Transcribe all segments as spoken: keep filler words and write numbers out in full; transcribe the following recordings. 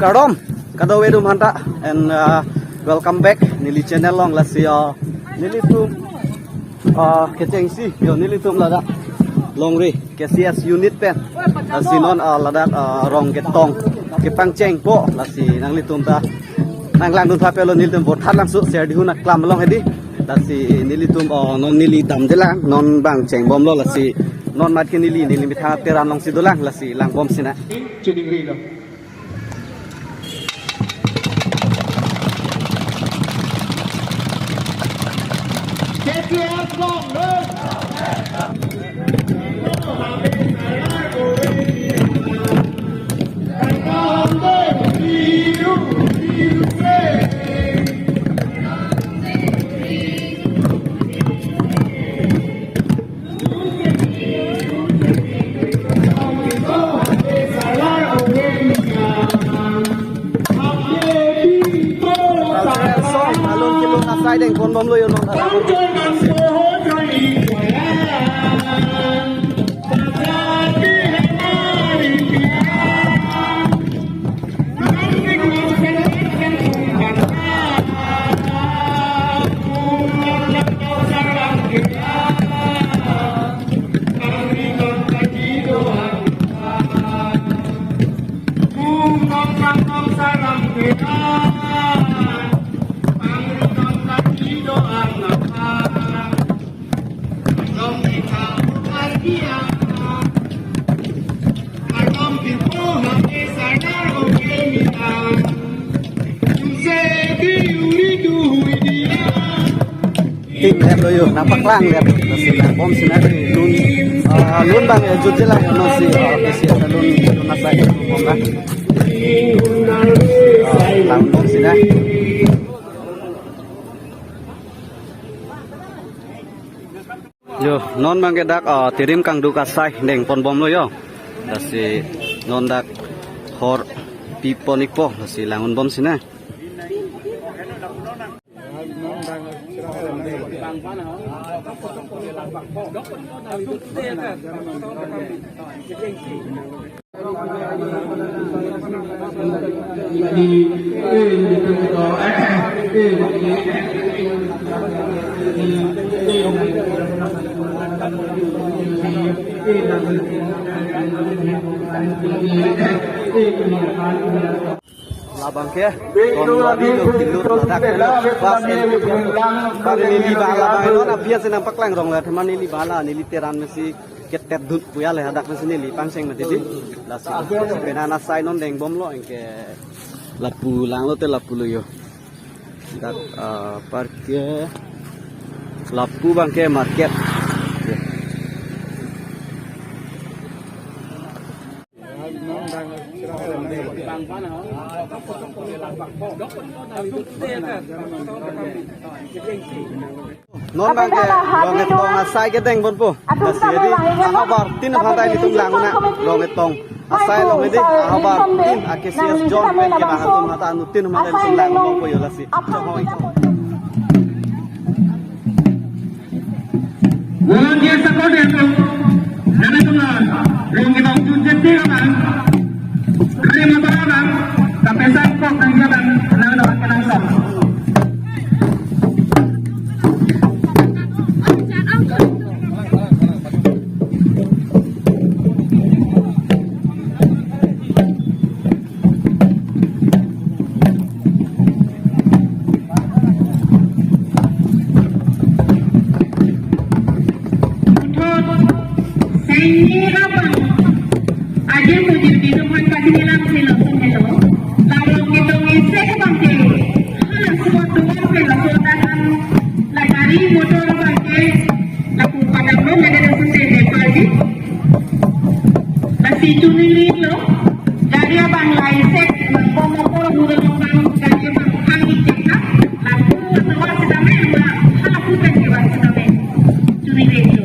Kardom, kadokave atum aphanta, and uh, welcome back neli channel along. Lasi uh, nelitum uh, kechengsi yo, nelitum ladak Longri K C S unit pen. Lasi non uh, ladak uh, Rongketong kepangchengpo. Lasi nanglitum ta nanglangdun thapelo, nelitum Vothatlangso Serdihun aklam along hedi. Lasi nelitum uh, non neli damdelang, non bang chengbomlo. Lasi non mat ke neli, neli methang Teran alongsi dolang. Lasi langbomsinang. Chiningrilo. Alun kelun asai dengponbomlo yo non. Ting hem lo yo, nangpaklang ya, lasi langbomsinang lun, ah, lun bang ya, jutje lang ya, non si, ah, si asa lun, lun asai, bom lah. Ah, langbomsinang. Yo, non bang ke dak, ah, Tirim Kangduk asai dengponbomlo yo. Lasi non dak hor pipon-ikpo, lasi langunbomsinang. Labang ke, kong lagi lo kilut ladak lo, bas en. Bang neli bang labang lo, na bias nangpaklang rong la, teman neli bang la, neli Teran mesi ketet dut puya le hadak mesi neli pangcheng mati di. Lasi, pena asai non dengbomlo, anke lapu langlo te lapulo yo. Dak, ah, parke lapu bang ke market. Non bang ke Rongketong asai ke dengponpo. Lasi hedi ahavar tin aphan ta ilitum langnang Rongketong asai along hedi ahavar tin a K C S zone pen kevang atum aphanta anuttin aphan ta ilitum langponpo yo lasi. Chok hoi. Volunteer support ya, nana teman, Rongketong tu jeti orang, hari motor orang, sampai sangkok dan jalan, nang dapat kenal. Seni apa? Aja mujur di rumah kasih nilam silo sumelo. Lalu kita ngisi bangke. Hal sebab tuan silo sultan lagari motor bangke. Lapu padam lo lagi ada suse Nepal di. Lasi chuningri lo. Gari abang laisek mangko mangko lo muda lo bang gari abang hang di cek na. Lapu atau sitame ma halapu kan ke bang sitame. Chuningri lo.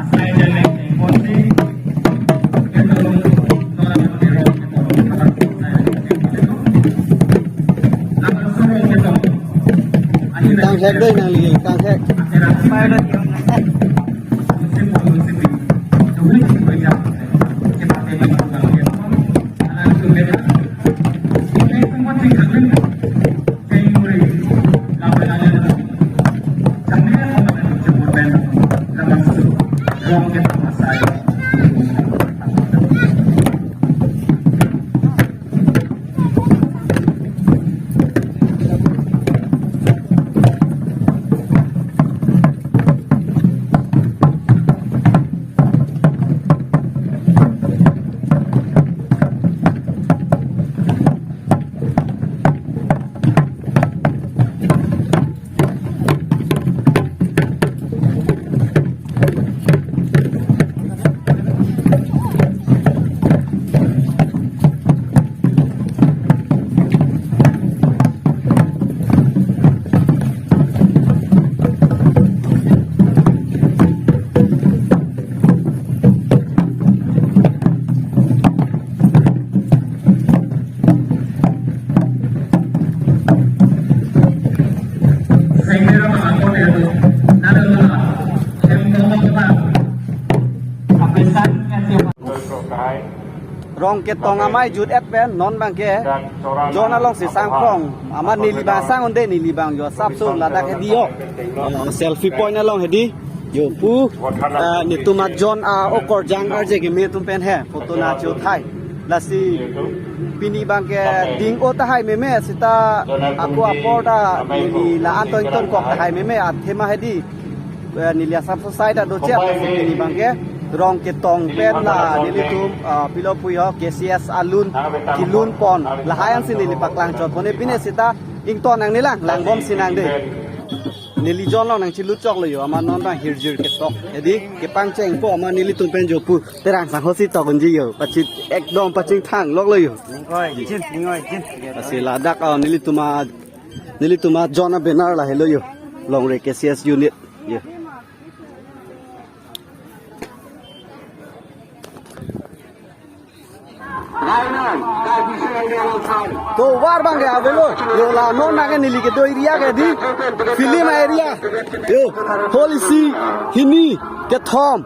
asai jaleng ponsi, ketong nora mati rong ketong. Tang hek dei nangli, tang hek. Rong ketong amei jut et pen non abangke John alongsi sangkrong amat neli abang sang un-e, neli abang jo asapso ladak hedi yo. Oh, selfie point along hedi yo pu, eh, netum a John a okorjang arje keme atum pen he photo nangchethai. Lasi pini abangke ding-o tahai meme seta ako apor ta neli la-an toin tonkok tahai meme athema hedi. Eh, neli asapso side ta dochot, lasi pini abangke rong ketong pen la nelitum, ah, pilo pu ho, K C S alun kelun pon, lahai ansi neli paklang chot pon-e, pine seta ington nangne lang, langbomsi nang dei. Neli John along nangchelut choklo yo, amat non abang hirjir ketok. Hedi, kepangchengpo amat nelitum pen jo pu, terang sang hosi tok unji yo, pachit ekdom pachingthang loklo yo. Ningkoi jin, ningkoi jin. Lasi ladak, ah, nelitum a, nelitum a John a banner lahelo yo. Longri K C S unit yo. Tovar abangke avelo. Yo la non abangke neli kedo area ke di film area. Yo, hall isi hini kethom.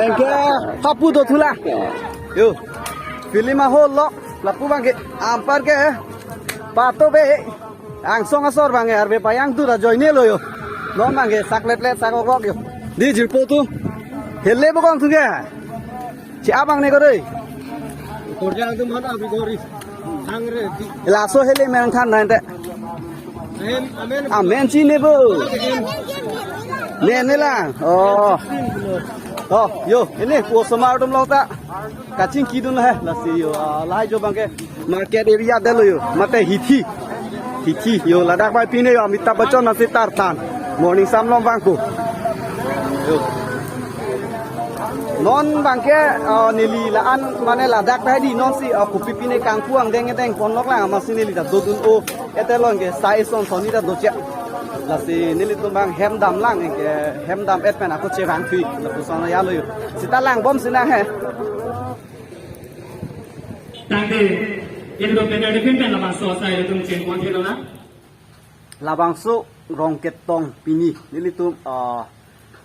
Anke hapu do thula. Yo, film a hall lo. Lapu abangke anparke pato be. Angsong asor abangke arve payang tu ta joine lo yo. Non abangke saklet let sakok kok yo. Di jirpo tu. Hele bokong tu ke. Si abang ne ko dei. Korjang tu mana abi gori. Sangre di. Laso hele menang than nang te. Amen, amen. Amen si ne bo. Amen. Ne ne lang. Oh. Oh, yo, ini pu osomar atum lo ta. Kachingkidun he, lasi yo, ah, lahai jo abangke market area detlo yo, mate hithi. Hithi, yo, ladak bai pine yo, Amitabh Bachchan nasi tar than. Morning sam along vangpo. Yo. Non abangke, ah, neli la-an mane ladak bai di non si, ah, kopi pine kangpu angdeng angdeng pon nok lang amatsi neli ta dodun-o. Ete along ke sai son son ni ta dochot. Lasi nelitum abang hem dam lang ke hem dam et pen ako chevang thui. Lapuson ya lo yo. Seta langbomsi nang he. Tangte, itum penalty pen pen labangso asai itum chengpon thilo na. Labangso rong ketong pini nelitum, ah,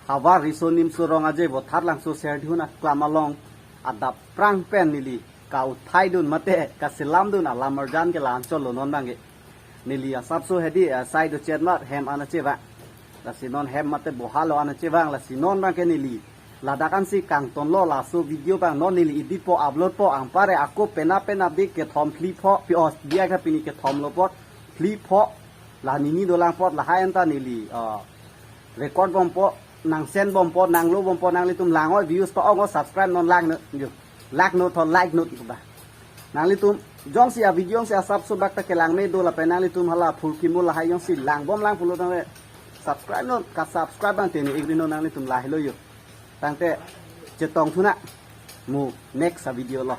havar riso nimso rong aje Vothatlangso Serdihun aklam along adap prang pen neli kauthai dun mate kaselam dun alam arjan ke la-an chotlo non abangke. Neli asapso hedi, eh, side chet mat hem an chevang. Lasi non hem mate bohalo an chevang, lasi non abangke neli ladak ansi kangtonlo, laso video abang non neli editpo uploadpo, anpar ako penap penap di kethom phli pho, pi os dia ka pini kethomlo apot, phli pho, la nini dolang apot, lahai anta neli, eh, record bompo, nang send bompo, nang lo bompo, nanglitum lang-oi views pa-ong-o subscribe non lang no, yo. Like no tho like no ba. Nanglitum Jongsi a video jongsi asapso bak ta kelang me do lapen nanglitum hala phurkimo lahai jongsi langbom lang pulo tangte subscribe non, ka subscribe bang teni igri non nanglitum lahelo yo. Tangte chetong thu nang mu next a video lo.